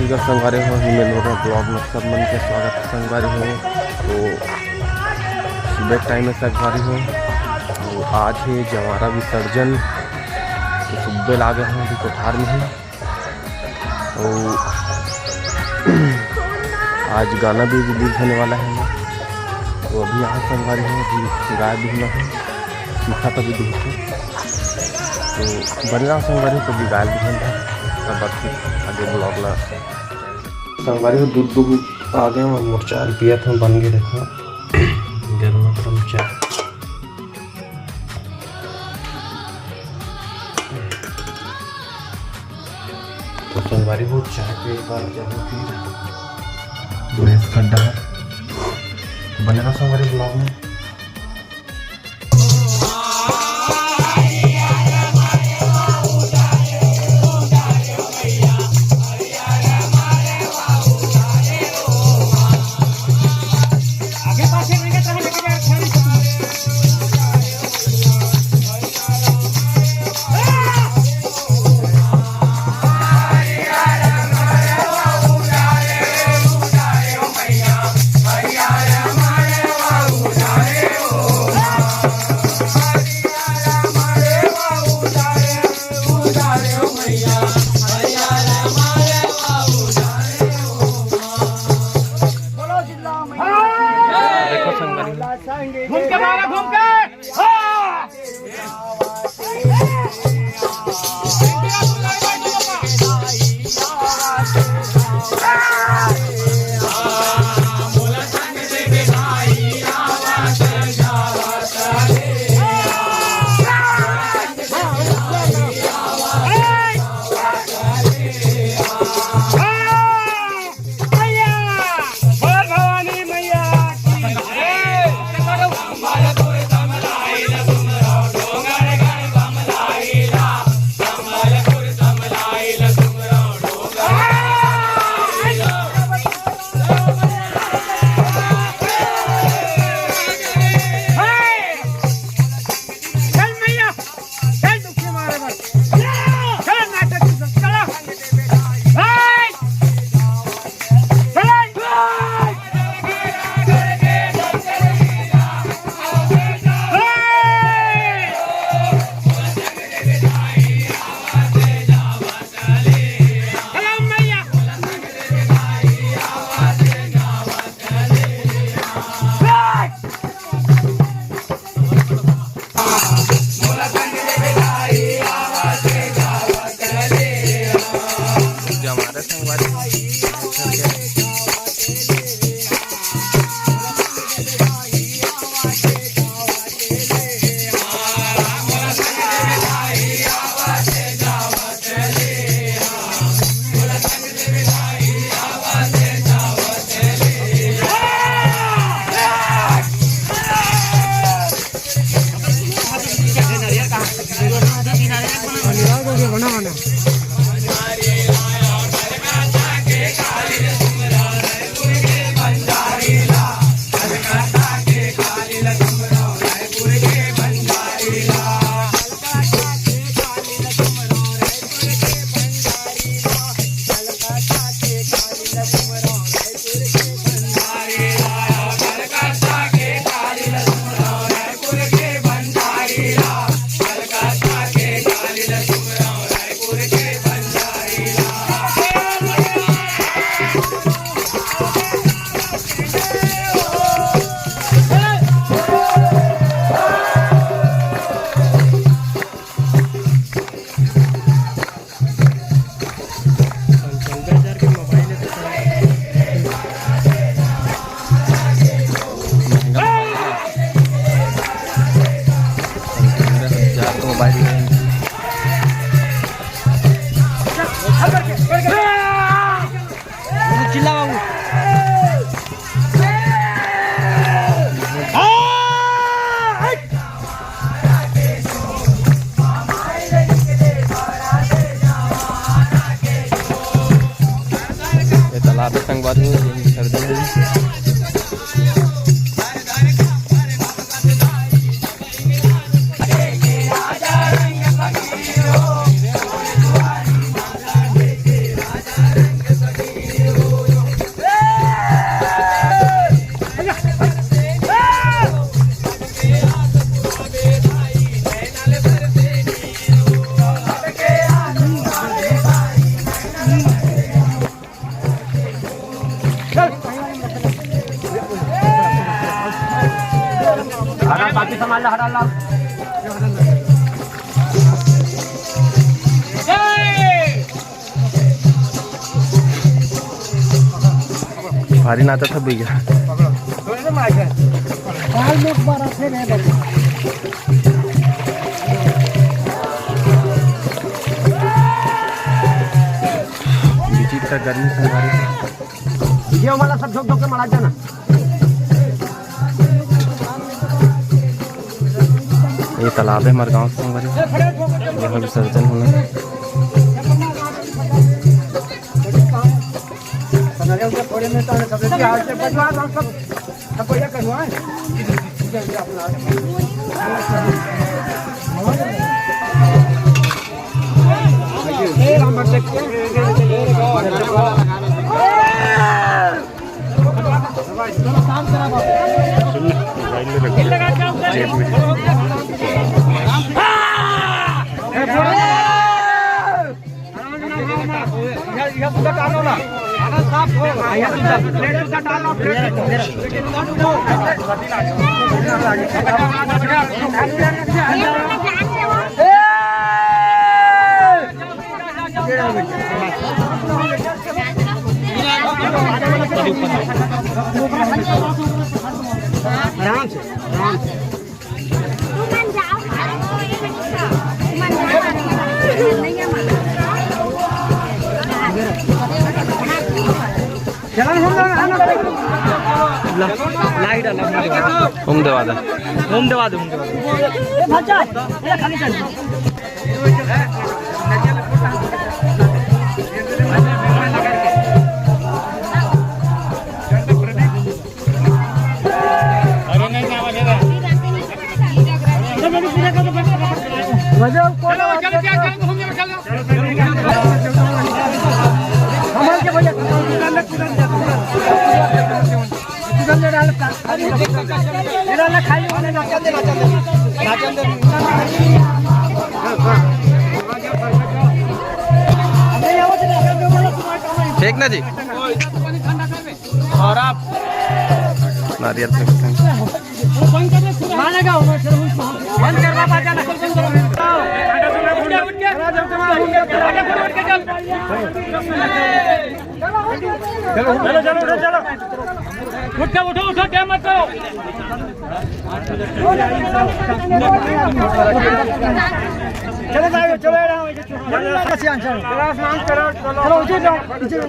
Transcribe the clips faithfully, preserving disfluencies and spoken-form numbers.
संगवारी हो, हिमेल ब्लॉग में सब मन के स्वागत हे संगवारी हो। तो सुबह टाइम में संगवारी हो, तो आज हे जवारा विसर्जन। तो सुबह लागे हो अभी कोठार में ही। तो आज गाना भी रिलीज होने वाला है। तो अभी यहाँ संगवारी हो, अभी गाय दुहना है, सूखा तभी दुहते। तो बने रहो संगवारी, तो अभी गाय दुहन है, तब बाकी आगे ब्लॉग ला। संगवारी हो, दूध दूध आ गए, मोर चाय पिया था, बन गए, देखो, गरमा गरम चाय। तो संगवारी हो, चाय के एक बार जरूर पी, भैंस खड्डा है। बने रहो संगवारी ब्लॉग में। देखो संगवारी। घूम के मारा, घूम के। हाँ। मैया, बोल भवानी मैया की जय। चल मैया, चल दुखी मारे बस। चल नाटक की बस, चलो। ए! चल। ए! चलो मैया। जमारे संगवारी। चिल्ला बाबू। ये तालाब है संगवारी हो, ये सर्दी में। भारी नाचत हे भैया। विचित्र गर्मी संगवारी। ये वाला सब झोंक झोंक के मरा जाना। ये तालाब हे हमर गांव के संगवारी, यहाँ विसर्जन होना हे। आराम से, आराम से। लाइट अलग। होम देवा दे। होम देवा दे, होम देवा दे। ठीक ना जी। और आप नारियल फेंकते हैं। बंद करवा, बाजा ना। चलो, चलो, उठो, उठो, उठो, टाइम मत करो। चलो, चलो, चलो, चलो, स्नान करो, चलो। चलो, उठो, जाओ, उठो।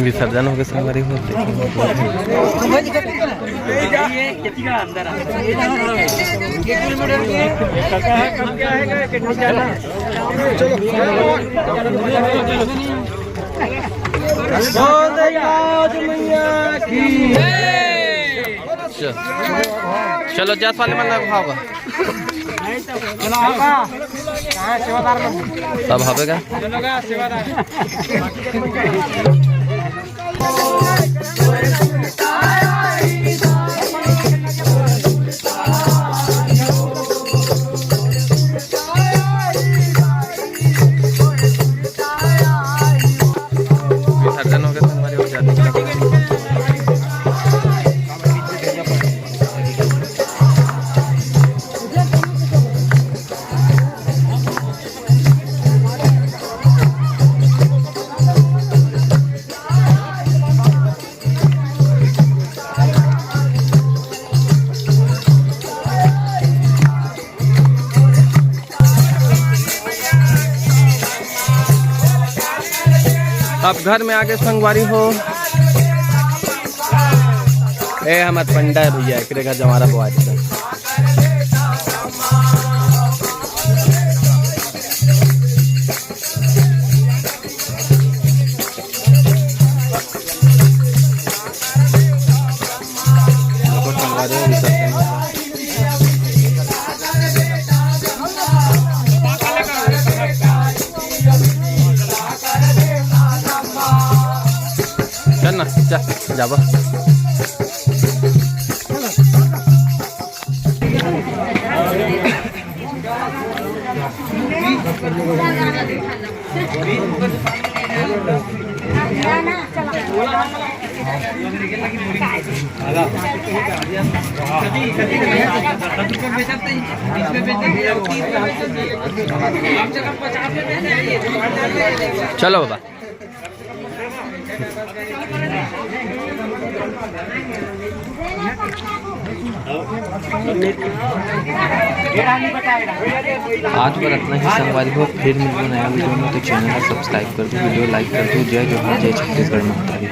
विसर्जन होके संगवारी होते। चलो, जस वाले मन लग भाव। सब हवे का? विसर्जन हो गया, संगवारी हो जाती है। अब घर में आगे संगवारी हो। ए, हमर पंडा हे भैया, एकरे घर जवारा बोआ देता। चल ना, चल, जाबो। चलो बाबा। आज बर अतना ही संगवारी हो, फिर मिलबो नया वीडियो में। तो चैनल ला सब्सक्राइब कर दो, वीडियो लाइक कर दो। जय जोहार, जय छत्तीसगढ़ महतारी।